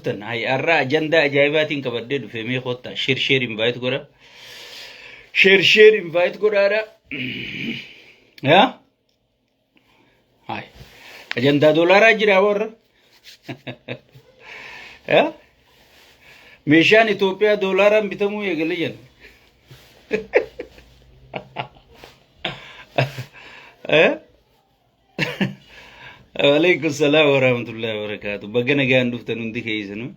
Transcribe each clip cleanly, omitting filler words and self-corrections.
Dhuftan hay har'a ajandaa ajaa'ibaatiin qabadhee dhufe mee kottaa share share invite godha. Share share invite godhaadha. Yaa? Hay. Ajandaa doolaaraa jira warra. Yaa? Meeshaan Itoophiyaa doolaaraan bitamuu eegale jenna. Eh? Waalaikum salaam wa rahmatullahi wa barakaatu. Baga nagaan dhuftan hundi keessanuu.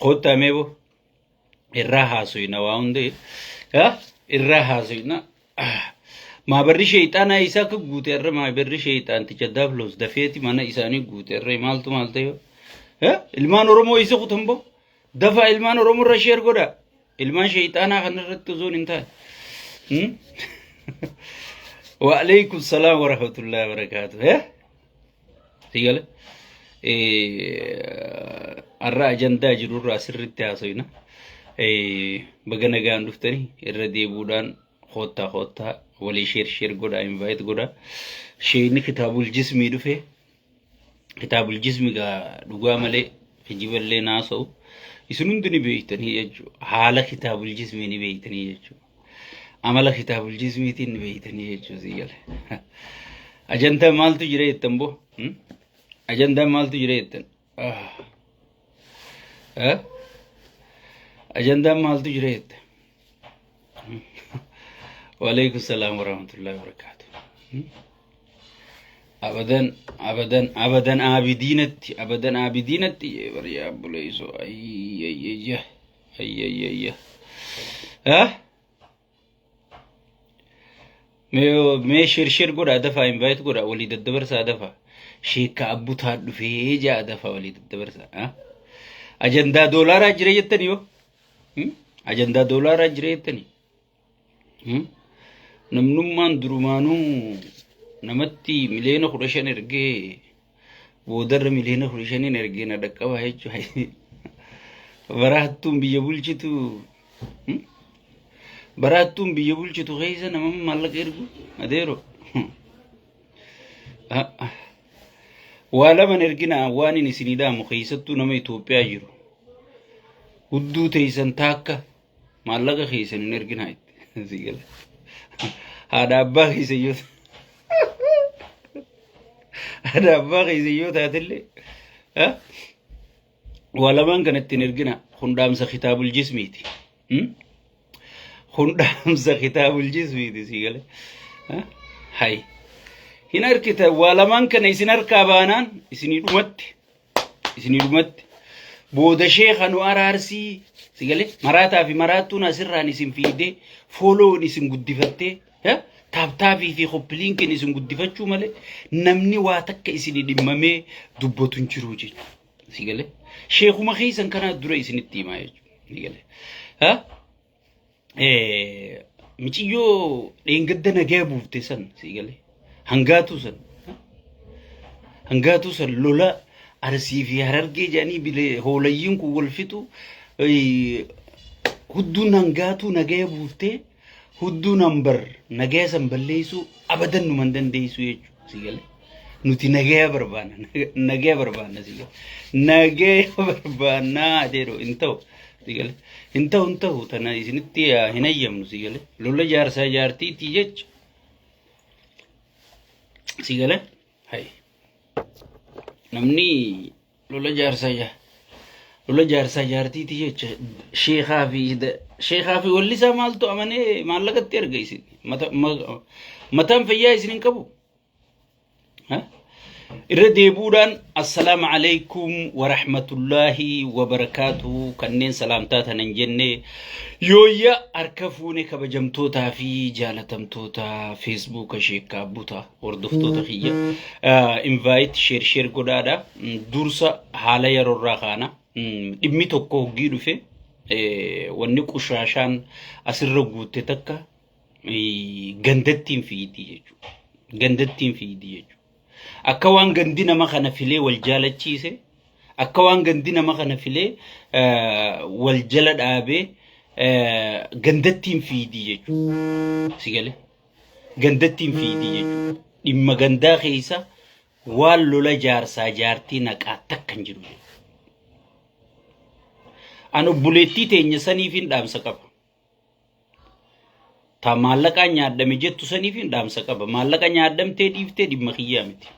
Kottaa mee boo irraa haasoyna waa hundi. Irraa haasoyna. Maabarri sheexaanaa isaa akka guute irra maabarri sheexaanticha daablos dafeeti mana isaanii guute irra maaltu maal ta'e. Ilmaan Oromoo isa kutan boo. Dafaa ilmaan Oromoo irra sheer godhaa. Ilmaan sheeyxaanaa kana irratti osoo hin taane. Waalaikum salaam wa rahmatullahi wa barakaatuh. Eh? Sigale. Har'a ajandaa jirurraa sirriitti haasofna. Baga nagaan dhuftanii irra deebuudhaan koottaa koottaa walii sheer sheer godhaa invite godhaa. Sheeyni kitaabul jismii dhufe Kitaabul jismi gaa dhugaa malee kijiballee naasa'u isin hundi ni beektanii jechuudha. Haala kitaabul jismii ni beektanii jechuudha. Amala kitaabul jismiitiin ni beektanii jechuudha sii gale. Ajandaa maaltu jira jettan boo? Ajandaa maaltu jira jettan? Eh? Ajandaan maaltu jira jettan? Waalaikum salaam warahmatullahi wabarakatuh. Abadan abadan abadan aabidiinatti abadan aabidiinatti bariyaa buleessoo ayyayya ayyayya. Ah? Mee mee shir shir godhaa dafaa invite godhaa walii daddabarsaa dafaa. Sheekka abbutaa dhufee ja'a dafaa walii daddabarsaa. Ah? Ajandaa doolaaraa jira jettanii yoo? Ajandaa doolaaraa jira jettanii? Namnummaan durumaanuu namatti miliyoona 15 ergee boodarra miliyoona 15n ergee na dhaqqabaa jechuudha. Bara hattuun biyya bulchitu bara hattuun biyya bulchitu keessa nama maallaqa ergu adeero. Waa laman ergina waan inni isinii dhaamu keessattuu nama Itoophiyaa jiru. Hudduu teessan taakka maallaqa keessan hin erginaa itti. Sii gala. Haadha abbaa keessan yoo haadha abbaa keessan yoo taatellee waa lamaan kanatti hin ergina kun dhaamsa kitaabul jismiiti. Kun dhaamsa kitaabul jismiiti sii gala. Hay. Hin arkitan waa lamaan kana isin harkaa baanaan isinii dhumatti. Isinii dhumatti. Booda sheekha nu araarsii si galee maraataa fi maraattuun asirraan isin fiidee fooloon isin guddifattee taaptaapii fi koppiliinkiin isin guddifachuu malee namni waa takka isin dhimmamee dubbatu hin jiru jechuudha. Si galee sheekuma keessan kanaa dura isinitti himaa jechuudha. Si galee. Miciyyoo dheengadda nagaa buufte san sii galee hangaatuu san hangaatuu san lola arsii fi harargee jedhanii bilee hoolayyiin kun wal fixu hudduun hangaatuu nagaa buuftee hudduun hambar nagaa san balleessuu abadan numan dandeessuu jechuudha sii galee nuti nagaa barbaanna nagaa barbaanna sii galee nagaa barbaannaa adeeroo hin ta'u. Si galee? Hin ta'u hin ta'u tana isinitti hin hayyamnu si galee. Lola jaarsaa jaartiitii jecha. Si galee? Hayi. Namni lola jaarsaa jaa lola jaarsaa jaartiitii jecha sheekaa fi sheekaa fi wallisaa maaltu amanee maallaqatti erga isin mataan fayyaa isin hin qabu. Irra deebuudhaan assalaamu alaikum warahmatullaahi wabarakaatu kanneen salaamtaa tana hin jenne yooyya harka fuune kabajamtootaa fi jaalatamtoota feesbuuka sheekkaa buta hordoftoota kiyya invite sheer sheer godhaadha dursa haala yeroorraa kaana dhimmi tokko hoggii dhufe wanni qushaashaan asirra guutte takka gandattiin fiigdi jechuudha. Gandattiin fiigdi jechuudha. Akka waan gandi nama kana filee wal jaalachiise, akka waan gandi nama kana filee wal jala dhaabee gandattiin fiigdi jechuudha. Si galee? Gandattiin fiigdi jechuudha. Dhimma gandaa keessa waan lola jaarsaa jaartii naqaa takka hin jiru jechuudha. An obboleettii teenya saniifin dhaamsa qaba. Ta maallaqaan nyaadhame jettu saniifin dhaamsa qaba. Maallaqa nyaadhamtee dhiiftee dhimma kiyyaa miti.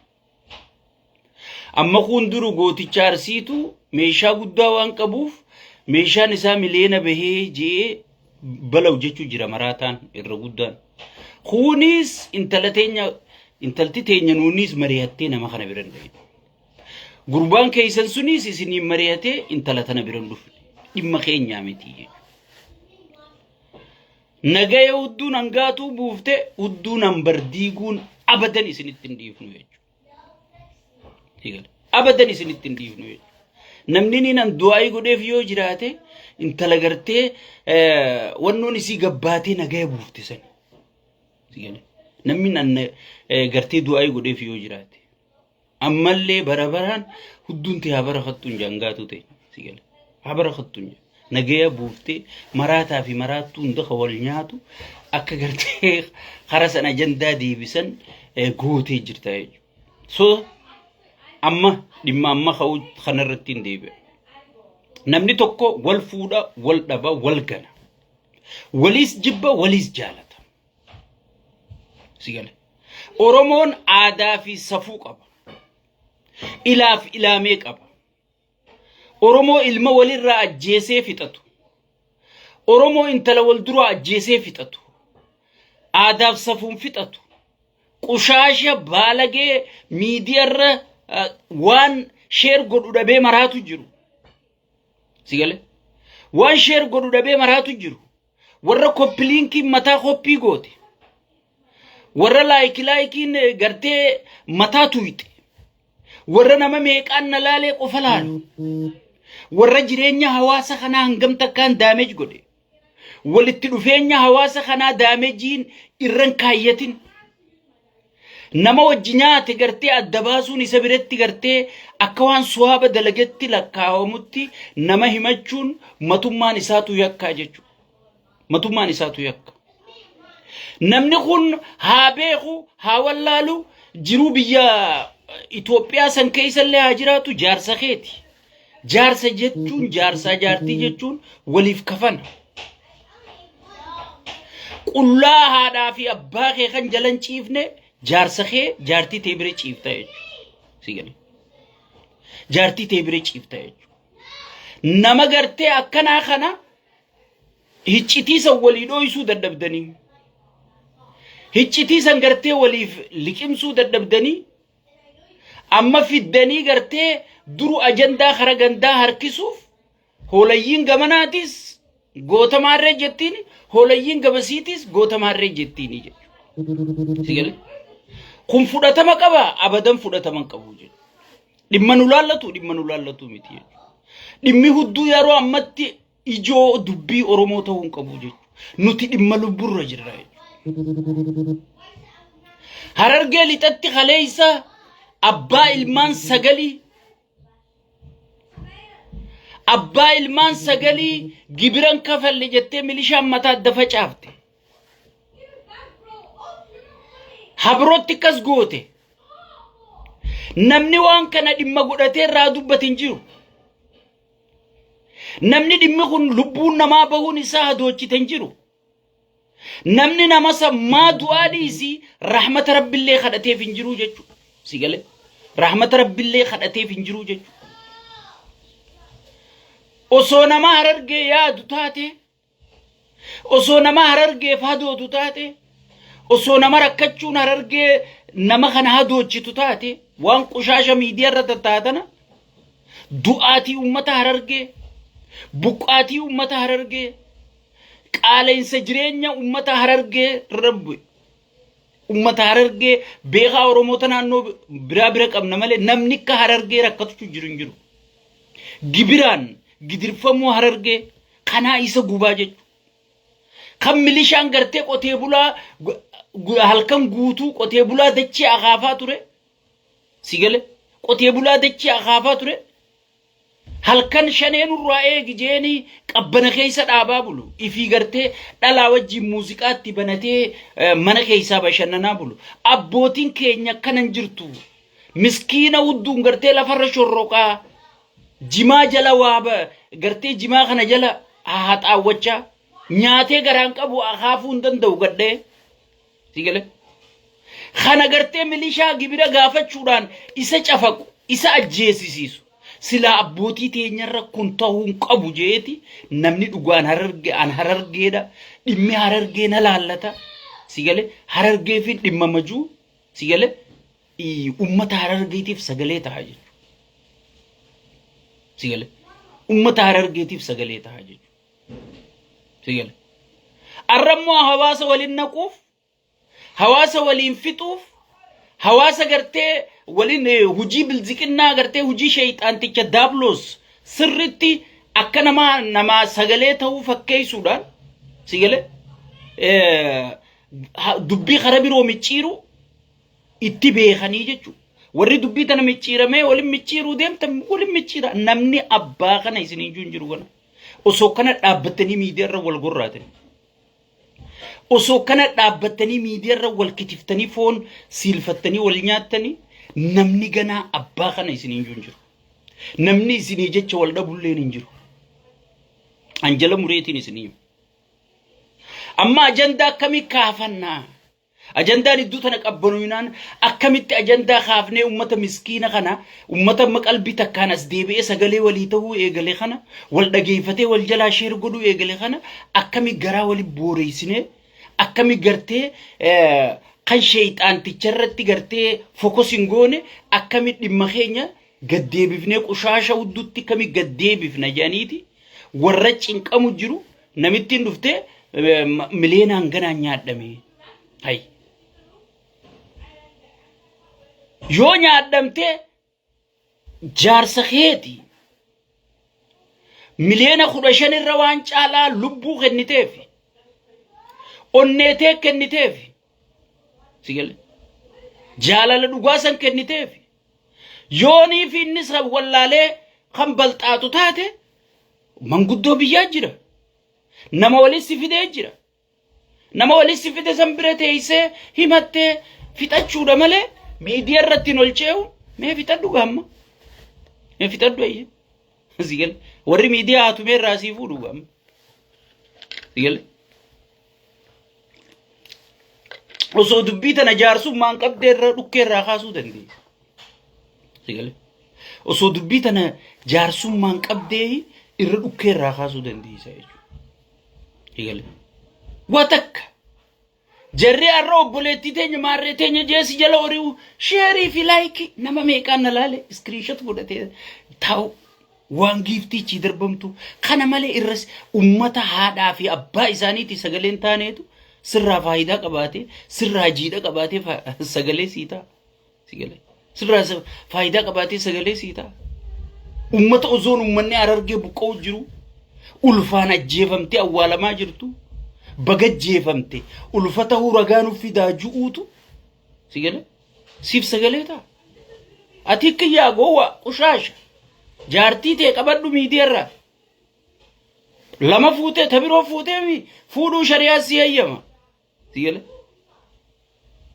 Amma kun duru gooticha Arsiitu meeshaa guddaa waan qabuuf meeshaan isaa miliyoona bahee je'ee balaw jechuu jira maraataan irra guddaan. Kunis intala teenya intalti teenya nuunis mari'attee nama kana bira hin dhaqin. Gurbaan keessan sunis isiniin mari'atee intala tana bira hin dhufne. Dhimma keenyaa miti jechuudha. Nagaya hudduun hangaatuu buufte hudduun hambar diiguun abadan isinitti hin dhiifnu jechuudha. Abadan isinitti hin dhiifnu jechuudha. Namni ni nan du'aayii godheef yoo jiraate intala gartee wannoon isii gabbaatee nagaya buufte sani. Namni nan gartee du'aayii godheef yoo jiraate. Ammallee bara baraan hudduun tee haa barakattu hin jaangaatuu ta'e si gala. Haa barakattu hin jaan. Nagaya buuftee maraataa fi maraattuu hunda kan wal nyaatu akka gartee kara san ajandaa deebisan gootee jirta jechuudha. So amma dhimma amma ka'u kanarratti hin deebi'a. Namni tokko wal fuudha, wal dhaba, wal gana. Waliis jibba, waliis jaalata. Si gala. Oromoon aadaa fi safuu qaba. Ilaaf ilaamee qaba. Oromoo ilma walirraa ajjeesee fixatu. Oromoo intala wal duraa ajjeesee fixatu. Aadaaf safuun fixatu. Qushaasha baalagee miidiyaarra waan sheer godhu dhabee maraatu jiru. Si galee? Waan sheer godhu dhabee maraatu jiru. Warra koppiliinkiin mataa koppii goote. Warra laayiki laayikiin gartee mataa tuyxe. Warra nama meeqaan na laalee qofa laalu. Warra jireenya hawaasa kanaa hangam takkaan daameej godhe. Walitti dhufeenya hawaasa kanaa daameejiin irran kaayyatin. Nama wajji nyaate gartee adda baasuun isa biratti gartee akka waan suwaaba dalagetti lakkaawamutti nama himachuun matummaan isaatu yakkaa jechuudha. Matummaan isaatu yakka. Namni kun haa beeku haa wallaalu jiruu biyya Itoophiyaa san keessallee haa jiraatu jaarsa keeti. Jaarsa jechuun jaarsaa jaartii jechuun waliif kafana. Qullaa haadhaa fi abbaa kee kan jalan ciifne jaarsa kee jaartii tee bira ciifta jechuudha. Si galee. Jaartii tee bira ciifta jechuudha. Nama gartee akkanaa kana hiccitii san walii dhooysuu dadhabdanii. Hiccitii san gartee waliif liqimsuu dadhabdanii. Amma fiddanii gartee duru ajandaa kara gandaa harkisuuf hoolayyiin gamanaatis goota maarree jettiin hoolayyiin gamasiitis goota maarree jettiini jechuudha. Si galee? Kun fudhatama qaba abadan fudhatama hin qabu jechuudha. Dhimma nu laallatu dhimma nu laallatu miti jechuudha. Dhimmi hudduu yeroo ammatti ijoo dubbii Oromoo ta'uu hin qabu jechuudha. Nuti dhimma lubburra jirra jechuudha. Harargee lixatti kaleessa abbaa ilmaan sagalii abbaa ilmaan sagalii gibiran kafalle jettee milishaan mataa adda facaafte. Habrootti akkas goote. Namni waan kana dhimma godhatee irraa dubbate hin jiru. Namni dhimmi kun lubbuun namaa bahuun isaa hadoochite hin jiru. Namni nama san maa du'aa dhiisii rahmata rabbillee kadhateef hin jiru jechuudha. Si galee? Rahmata rabbillee kadhateef hin jiru jechuudha. Osoo nama harargee yaadu taate, osoo nama harargeef hadootu taate, osoo nama rakkachuun harargee nama kana hadoochitu taate, waan qushaasha miidiyaa irra tattaatana du'aatii uummata harargee, buqqaatii uummata harargee, qaala'insa jireenya uummata harargee irra bu'e. Uummata harargee beekaa Oromoota naannoo biraa bira qabna malee namni akka harargee rakkatu jiru hin jiru. Gibiraan gidirfamuu harargee kanaa isa gubaa jechuudha. Kan milishaan gartee qotee bulaa halkan guutuu qotee bulaa dachee akaafaa ture. Si gale qotee bulaa dachee akaafaa ture. Halkan shanee nurraa eegi jeenii qabbana keessa dhaabaa bulu. Ifii gartee dhalaa wajjin muuziqaatti banatee mana keessaa bashannanaa bulu. Abbootiin keenya akkana hin jirtu. Miskiina hudduun gartee lafarra shorroqaa. Jimaa jala waa gartee jimaa kana jala haxaawwachaa nyaatee garaan qabu akaafuu hin danda'u gadhee. Si galee? Kana gartee milishaa gibira gaafachuudhaan isa cafaqu, isa ajjeesisiisu. Silaa abbootii teenyarra kun ta'uu hin qabu jeeti namni dhugaan hararge an harargeedha dhimmi harargee na laallata. Si galee? Harargee fi dhimma majuu si galee? Ummata harargeetiif sagalee ta'a jechuudha. Si galee? Ummata harargeetiif sagalee ta'a jechuudha. Si galee? Arrammoo hawaasa waliin naquuf, hawaasa waliin fixuuf, hawaasa gartee waliin hujii bilziqinnaa gartee hujii sheeyxaanticha daabloos sirritti akka namaa namaa sagalee ta'uu fakkeessuudhaan si galee dubbii kara biroo micciiru itti beekanii jechuudha. Warri dubbii tana micciiramee waliin micciiruu deemtan waliin micciira. Namni abbaa kana isin hin jiru kana. Osoo kana dhaabbattanii miidiyaa irra wal gorraatanii. Osoo kana dhaabbattanii miidiyaa irra wal kitiftanii foon siilfattanii wal nyaattanii namni ganaa abbaa kana isin hin jiru. Namni isinii jecha wal dhabulleen hin jiru. Anjala mureetiin isinii hima. Amma ajandaa akkamii kaafannaa? Ajandaan iddoo tana qabbanuunaan akkamitti ajandaa kaafnee ummata miskiina kana ummata amma qalbii takkaan as deebi'ee sagalee walii ta'uu eegale kana wal dhageeffatee wal jalaa sheer godhuu eegale kana akkami garaa wali booreessinee akkami gartee kan sheeyxaanticha irratti gartee focus hin goone akkami dhimma keenya gad deebifnee qushaasha huddutti akkami gad deebifna jedhaniiti warra cinqamu jiru namittiin dhuftee mileenaan ganaan nyaadhame. Hay. Yoo nyaadhamtee jaarsa keeti miliyoona 15 irra waan caalaa lubbuu kenniteef onneetee kenniteef si gale jaalala dhugaa san kenniteef yoonii fi innis wallaalee kan balxaatu taate manguddoo biyyaa jira nama waliin si fidee jira. Nama waliin si fide san bira teessee himattee fixachuudha malee miidiyaa irratti hin olchee'u mee fixadhu gaamma. Mee fixadhu ayyee. Si gale. Warri miidiyaa haatu mee irraa sii fuudhu gaamma. Si gale. Osoo dubbii tana jaarsummaan qabdee irra dhukkee irraa kaasuu dandeessa. Si gale. Osoo dubbii tana jaarsummaan qabdee irra dhukkee irraa kaasuu dandeessa jechuudha. Eegale. Waa takka. Jarri har'a obboleettii teenya maarree teenya jeesi jala hori'u sheerii fi laayikii nama meeqaan na laale iskiriinshot godhatee taa'u waan giiftiichi darbamtu kana malee irras ummata haadhaa fi abbaa isaaniitii sagaleen taaneetu sirraa faayidaa qabaatee sirraa jiidha qabaatee sagalee sii ta'a. Si galee. Sirraa faayidaa qabaatee sagalee sii ta'a. Ummata osoon ummanni Harargee buqqa'u jiru ulfaan ajjeefamtee awwaalamaa jirtu baga ajjeefamte ulfa ta'uu ragaa nuuf fidaa ju'uutu si galee siif sagalee ta'a. Ati kiyyaa gowwaa qushaasha jaartii tee qabadhu miidiyaarraa lama fuutee ta biroo fuutee fuudhuu shari'aa si hayyama. Si gale?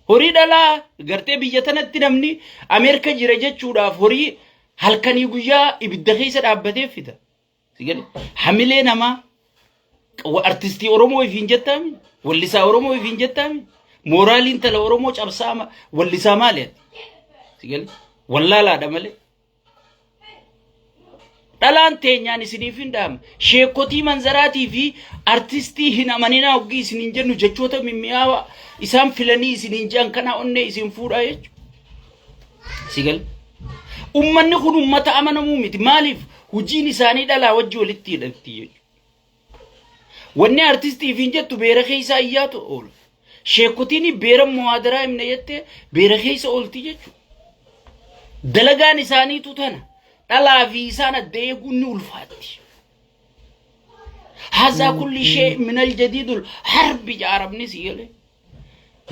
Horii dhalaa gartee biyya tanatti namni Ameerika jira jechuudhaaf horii halkanii guyyaa ibidda keessa dhaabbatee fida. Si gale? Hamilee namaa artistii Oromoo ifiin jettaami? Wallisaa Oromoo ifiin jettaami? Mooraalii intala Oromoo cabsaa wallisaa maali ati? Si gale? Wallaalaadha malee. Dhalaan teenyaan isiniif hin dhaama. Sheekotii manzaraatii fi artistii hin amaninaa hoggii isiniin jennu jechoota mimmi'aawaa isaan filanii isiniin jedhan kanaa onnee isin fuudhaa jechuudha. Si gala. Ummanni kun ummata amanamuu miti. Maaliif hojiin isaanii dhalaa wajji walitti hidhatti jechuudha. Wanni artistii fi jettu beera keessa iyyaatu oola. Sheekotiin beera muhaadaraa himne jettee beera keessa oolti jechuudha. Dalagaan isaaniitu tana. Dhalaa fi isaan adda eeguun ni ulfaatti. Haazaa kulli shee minal jadiidul harbi jaarabni si galee.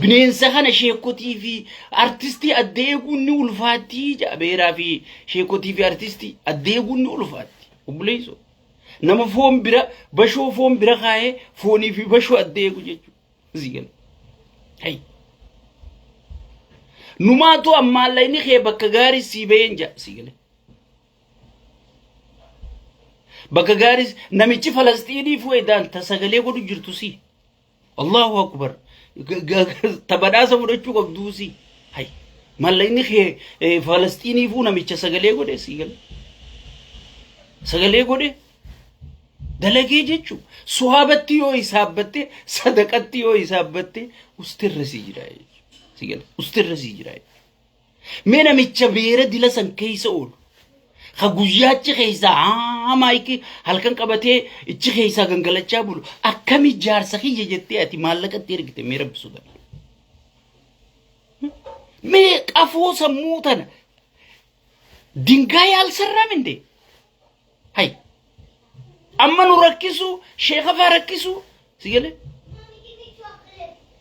Bineensa kana sheekotii fi artistii adda eeguun ni ulfaatti jedha beeraa fi sheekotii fi artistii adda eeguun ni ulfaatti. Obboleessoo. Nama foon bira bashoo foon bira kaa'ee foonii fi bashoo adda eegu jechuudha. Si gala. Hay. Numaatu ammaallaqni kee bakka gaarii sii baheen jedha si gala. Bakka gaaris namichi Falasxiinii fu'eedhaan ta sagalee godhu jirtu si. Allahu akbar. Ta badhaasa fudhachuu qabduu si. Hay. Mallaqni kee Falasxiiniifuu namicha sagalee godhe si gala. Sagalee godhe dalagee jechuu. Suhaabatti yoo hisaabbatte sadaqatti yoo hisaabbatte ustirra si jira jechuudha. Si gala. Ustirra si jira jechuudha. Mee namicha beera dila san keessa oolu. Ka guyyaachi keessaa haa maayikii halkan qabatee ichi keessaa gangalachaa bulu akkami jaarsa kiyya jettee ati maallaqatti ergite mee rabbi sodaadhu. Mee qafoo sammuu tana dingaay alsarraam indee. Hay amma nu rakkisu sheeka faa rakkisu si galee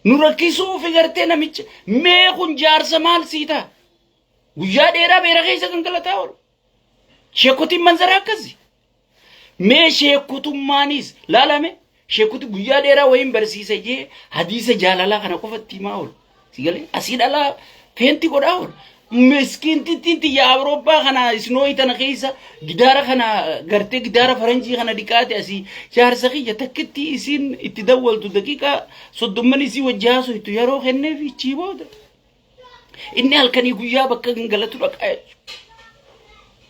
nu rakkisuu fi gartee namicha mee kun jaarsa maal sii ta'a guyyaa dheeraa beera keessa gangalataa oolu sheekotiin manzaraa akkasi mee sheekotummaanis laalame sheekoti guyyaa dheeraa wayiin barsiisa jee hadiisa jaalalaa kana qofatti himaa oolu. Si galee asii dhalaa feenti godhaa oolu. Miskiintittiin tiyya Awurooppaa kana isnooyi tana keessa gidaara kana gartee gidaara faranjii kana dhiqaate asii jaarsa kiyya takkitti isiin itti dawwaltu daqiiqaa soddomman isii wajji haasoytu yeroo kenneef ichii booda. Inni halkanii guyyaa bakka gangalatu dhaqaa jechuudha.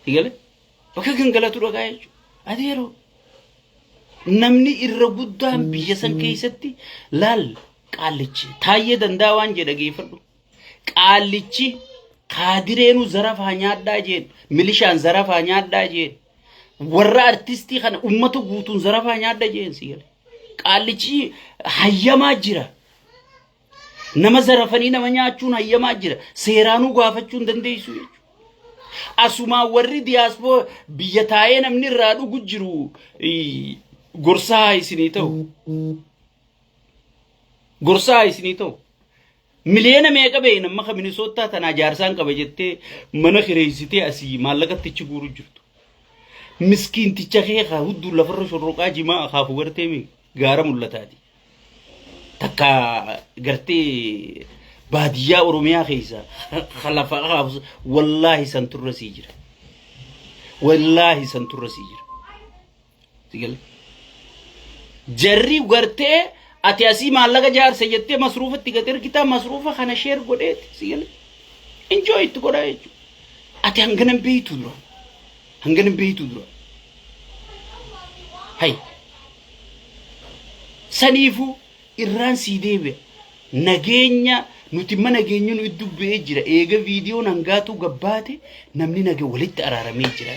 Si galee bakka gangalatu dhaqaa jechuudha. Adeeroo. Namni irra guddaan biyya san keessatti laal qaallichi taayyee danda'a waan jedhe dhageeffadhu. Qaallichi kaadireenu zarafaa nyaadhaa jeen milishaan zarafaa nyaadhaa jeen warra artistii kana ummata guutuun zarafaa nyaadha jeen si gale. Qaallichi hayyamaa jira. Nama zarafanii nama nyaachuun hayyamaa jira. Seeraanuu gaafachuu hin dandeessu jechuudha. Asumaa warri diyaaspoo biyya taa'ee namni irraa dhugu jiru gorsaa haa isinii ta'u. Gorsaa haa isinii ta'u. Miliyoona meeqa beeyna amma ka Minisoottaa tanaa jaarsaan qaba jettee mana kireessitee asii maallaqatti achi guuru jirtu. Miskiinticha kee kaa hudduu lafarra shorroqaa jimaa akaafu gartee gaara mul'ataati. Takka gartee baadiyyaa Oromiyaa keessa ka lafa akaafu wallaahi san turra sii jira. Wallaahi san turra sii jira. Si galee? Jarri gartee ati asii maallaqa jaarsa jettee masruufa itti gad ergitaa masruufa kana sheer godheeti si galee? Enjoy itti godhaa jechuudha. Ati hangana hin beektu dura. Hangana hin beektu dura. Hay. Saniifuu irraan sii deebi'a. Nageenya nuti imma nageenyi nu iddu bu'ee jira. Eega viidiyoon hangaatuu gabbaate namni naga walitti araaramee jira.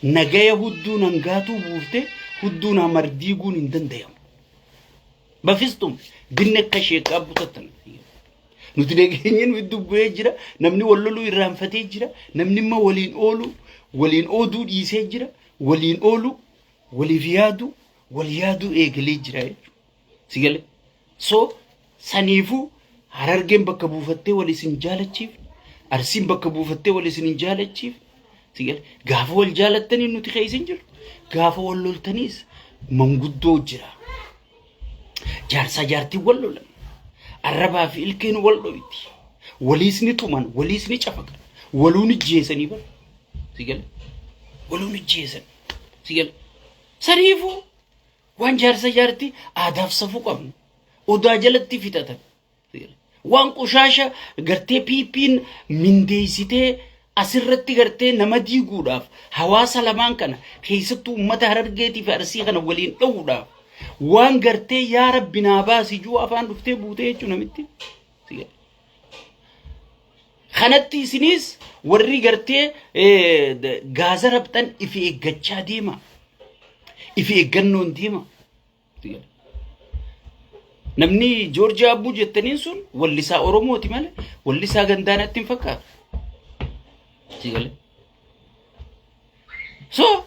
Nagaya hudduun hangaatuu buufte hudduun hamar diiguun hin dandayamu. Bafistum dinni akka sheekaa butattan. Nuti nageenyi nu iddu bu'ee jira. Namni wal loluu irraanfatee jira. Namni imma waliin oolu waliin ooduu dhiisee jira. Waliin oolu waliif yaadu wal yaaduu eegalee jira jechuudha. Si galee? So saniifuu Harargeen bakka buufattee wal isin jaalachiif, Arsiin bakka buufattee wal isin hin jaalachiif. Si galee? Gaafa wal jaalattanii nuti keessa hin jirru. Gaafa wal loltaniis manguddoo jira. Jaarsaa jaartiin wal lolan. Arrabaa fi ilkeen wal dhoyti. Waliis ni tuman, waliis ni cafaqan. Waluun ijjeesanii bara. Si galee? Waluun ijjeesan. Si galee? Saniifuu waan jaarsa jaartii aadaaf safuu qabnu. Odaa jalatti fixatan. Waan qushaasha gartee PPn mindeessitee asirratti gartee nama diiguudhaaf hawaasa lamaan kana keessattuu uummata Harargeetii fi Arsii kana waliin dha'uudhaaf waan gartee yaa rabbi naa baasi juu afaan dhuftee buutee jechuu namitti. Kanatti isinis warri gartee gaaza rabxan ifi eeggachaa deema. Ifi eeggannoon deema. Namni Joorjii Abbuu jettaniin sun wallisaa Oromooti malee wallisaa gandaa natti hin fakkaatu. Si galee? So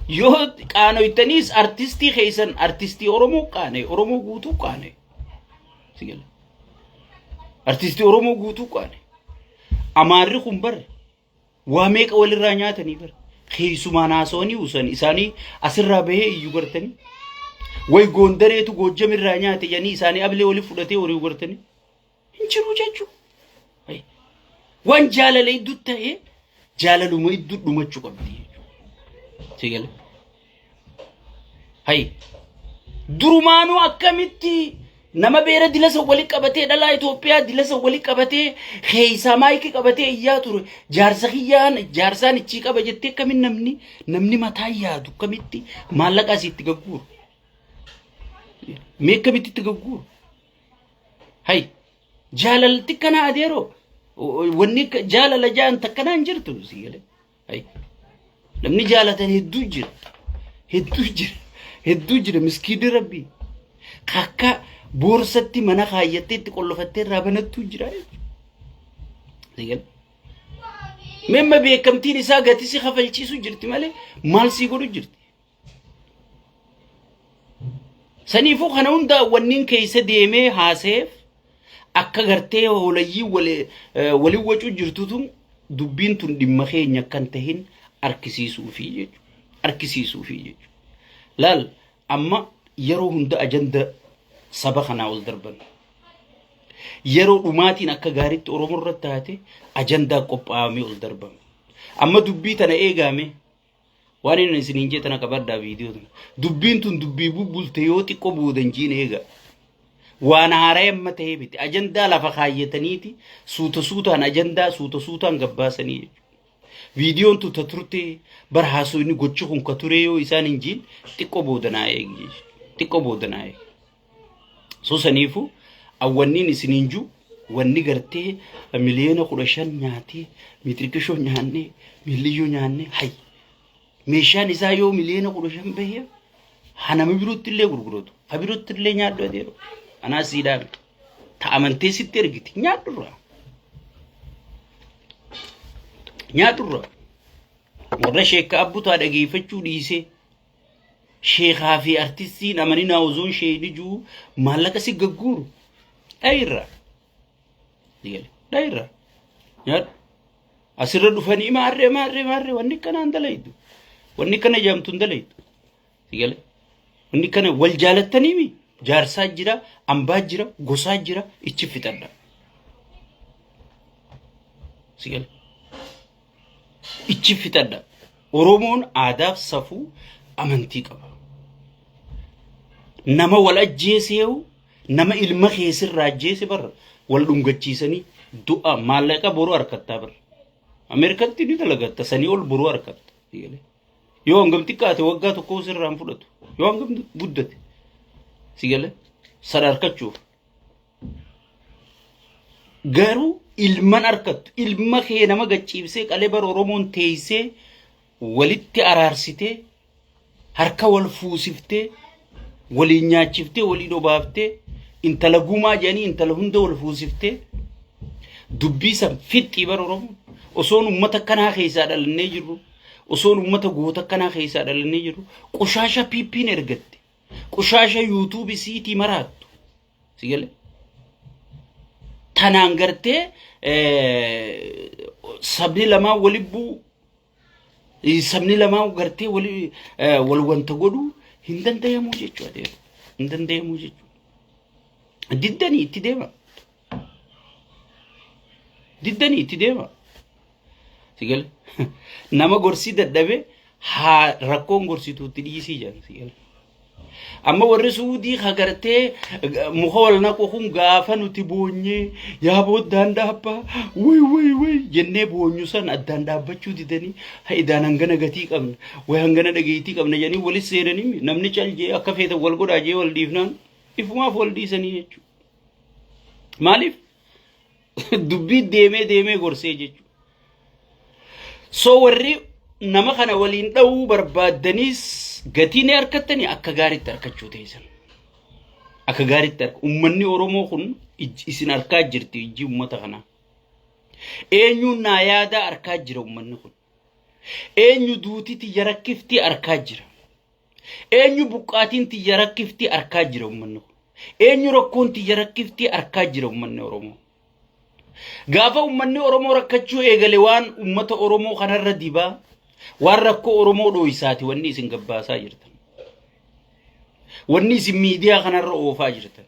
yoo qaanoytaniis artistii keessan artistii Oromoo qaane Oromoo guutuu qaane. Si galee? Artistii Oromoo guutuu qaane. Amaarri kun bara Waa meeqa walirraa nyaatanii bara. Keessumaan haasawanii usan isaanii asirraa bahee iyyuu gartanii. Way goondareetu goojjamirraa nyaate jedhanii isaanii ablee wali fudhatee horii gartanii. Hin jiru jechuudha. Waan jaalala iddoo ta'ee jaalaluma iddoo dhumachuu qabdi jechuudha. Si galee? Hay. Durumaanuu akkamitti nama beera dilasa wali qabatee dhalaa Itoophiyaa dilasa wali qabatee keeysaa maayikii qabatee iyyaa ture jaarsa kiyyaan jaarsaan ichii qaba jettee akkamiin namni namni mataa yaadu akkamitti maallaqa asii itti gagguuru. Mee akkamitti itti gagguuru? Hay jaalalti kana adeeroo wanni jaalala jaan takkanaa hin jirtu si galee. Hay namni jaalatan hedduu jira hedduu jira hedduu jira miskiinni rabbii kakka boorsatti mana kaayyattee itti qollofattee irraa banattuu jira jechuudha. Si galee. Memma beekamtiin isaa gatii si kafalchiisu jirti malee maal sii godhu jirti. Saniifuu kana hundaa wanniin keessa deemee haaseef akka gartee hoolayyii waliin wacuu jirtutu dubbiin tun dhimma keenya kan tahin arkisiisuufi jechuudha. Arkisiisuufi jechuudha. Laal amma yeroo hunda ajanda saba kanaa ol darban. Yeroo dhumaatiin akka gaariitti Oromoo irratti taate ajandaa qophaa'amee ol darbama. Amma dubbii tana eegaame Waan inni isiniin jee tana qabadhaa viidiyoo tana. Dubbiin tun dubbii bubbulte yoo xiqqoo booda hin jiin eega. Waan haaraa amma ta'ee miti. Ajandaa lafa kaayyataniiti suuta suutaan ajandaa suuta suutaan gabbaasanii jechuudha. Viidiyoon tun ta turte bar haasoo inni gochi kun ka turee yoo isaan hin jiin xiqqoo booda naa eegi jechuudha. Xiqqoo booda naa eegi. So saniifu awwanniin isiniin ju wanni gartee miliyoona 15 nyaatee miixirqishoo nyaannee miiliyyoo nyaannee hay meeshaan isaa yoo miliyoona 15 bahee haa nama birootti illee gurguratu ha birootti illee nyaadhu adeero anaa sii dhaame ta amantee sitti ergiti nyaadhurraa nyaadhurraa warra sheekka abbutaa dhageeffachuu dhiisee Sheekaa fi artistiin amaninaa osoon sheeyni juu maallaqa si gagguuru. Dhayirra. Dhayirra. Nyaadhu. Asirra dhufanii maarree maarree maarree wanni akkanaa hin dalaydu. Wanni akkana jaamtu hin dalaydu. Sigale. Wanni akkana wal jaalattaniimi jaarsaa jira, ambaa jira, gosaa jira ichi fixadha. Sigale. Ichi fixadha. Oromoon aadaaf safuu amantii qaba. Nama wal ajjeeseewu nama ilma keessirraa ajjeese barra wal dhungachiisanii du'a maallaqa boruu harkattaa barra. Ameerikatti ni dalagatta sanii ol boruu harkatta. Yoo hangam xiqqaate waggaa tokko sirraa hin fudhatu. Yoo hangam guddate si galee sana harkachuuf. Garuu ilman harkattu ilma kee nama gacciibsee qalee bara Oromoon teessee walitti araarsitee harka wal fuusiftee waliin nyaachiftee waliin obaaftee intala gumaa jedhanii intala hunda wal fuusiftee dubbii san fixxii bara Oromoon osoon ummata akkanaa keessaa dhalannee jirru osoon ummata goota akkanaa keessaa dhalannee jirru qushaasha piippiin ergatte qushaasha yuutuubi siitii maraattu Si galee? Tanaan gartee sabni lamaan wali bu'u sabni lamaan gartee wali wal wanta godhu hin danda'amu jechuudha. Hin danda'amu jechuudha. Diddanii itti deema. Diddanii itti deema. Si galee? Nama gorsii dadhabe haa rakkoon gorsituutti dhiisii jedhan si galee. Amma warri Suudii ka gartee muka wal naqu kun gaafa nuti boonyee yaa booddaan dhaabbaa wuy wuy wuy jennee boonyu san addaan dhaabbachuu didanii ha idaan hangana gatii qabna way hangana dhageettii qabna jedhanii walis seenanii namni cal jee akka feetan wal godhaa jee wal dhiifnaan ifumaaf wal dhiisanii jechuudha. Maaliif? Dubbii deemee deemee gorsee jechuudha. So warri nama kana waliin dha'uu barbaaddaniis gatii ni argattanii akka gaariitti argachuu teessan. Akka gaariitti arga. Uummanni Oromoo kun isin arkaa jirti ijji uummata kanaa. Eenyuun naa yaadaa arkaa jira uummanni kun. Eenyu duuti tiyya rakkiftii arkaa jira. Eenyu buqqaatiin tiyya rakkiftii arkaa jira uummanni kun. Eenyu rakkoon tiyya rakkiftii arkaa jira uummanni Oromoo. Gaafa uummanni Oromoo rakkachuu eegale waan uummata Oromoo kanarra dibaa waan rakkoo Oromoo dhooysaati wanni isin gabbaasaa jirtan. Wanni isin miidiyaa kanarra oofaa jirtan.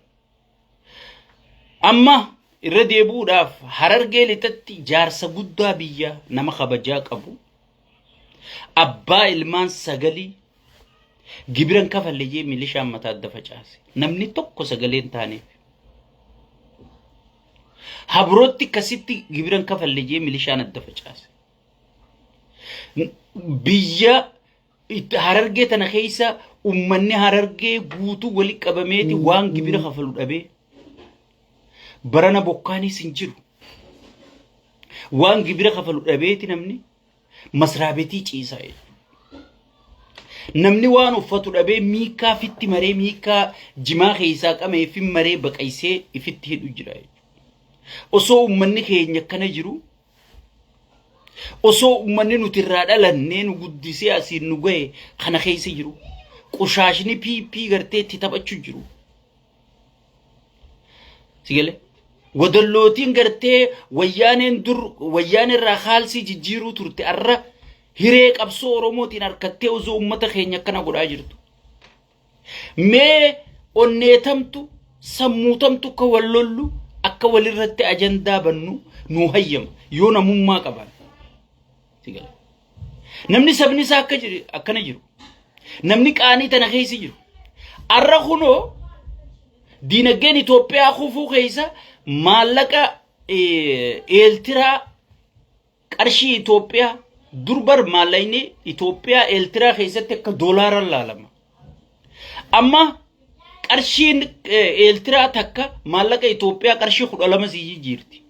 Amma irra deebi'uudhaaf Harargee lixatti jaarsa guddaa biyyaa nama kabajaa qabu abbaa ilmaan sagalii Gibiran kafalle jee milishaan mataa adda facaase. Namni tokko sagalee hin taaneef. Habrootti akkasitti gibiran kafalle jee milishaan adda facaase. Biyya itti Harargee tana keessa ummanni Harargee guutuu wali qabameeti waan gibira kafalu dhabee. Barana bokkaanis hin jiru. Waan gibira kafalu dhabeeti namni masraabetii ciisaa jechuudha. Namni waan uffatu dhabee miikaa fitti maree miikaa jimaa keessaa qamee fi maree baqaysee ifitti hidhu jira jechuudha. Osoo uummanni keenya akkana jiru, osoo uummanni nuti irraa dhalannee nu guddisee asiin nu gahe kana keessa jiru, qushaashni PP gartee itti taphachuu jiru. Si galee? Wadallootiin gartee wayyaaneen dur wayyaanee irraa kaalsii jijjiiruu turte arra hiree qabsoo Oromootiin harkattee osoo uummata keenya akkana godhaa jirtu. Mee onneetamtu sammuutamtu akka wal lollu akka walirratti ajandaa bannu nuu hayyama yoo namummaa qaban. Si galee? Namni sabni isaa akka jiru akkana jiru. Namni qaanii tana keessa jiru. Arra kunoo diinagdeen Itoophiyaa kufuu keessa maallaqa Eeltiraa qarshii Itoophiyaa dur bar maallaqni Itoophiyaa Eeltiraa keessatti akka doolaara laalama. Amma qarshiin Eeltiraa takka maallaqa Itoophiyaa qarshii 12 sii jijjiirti.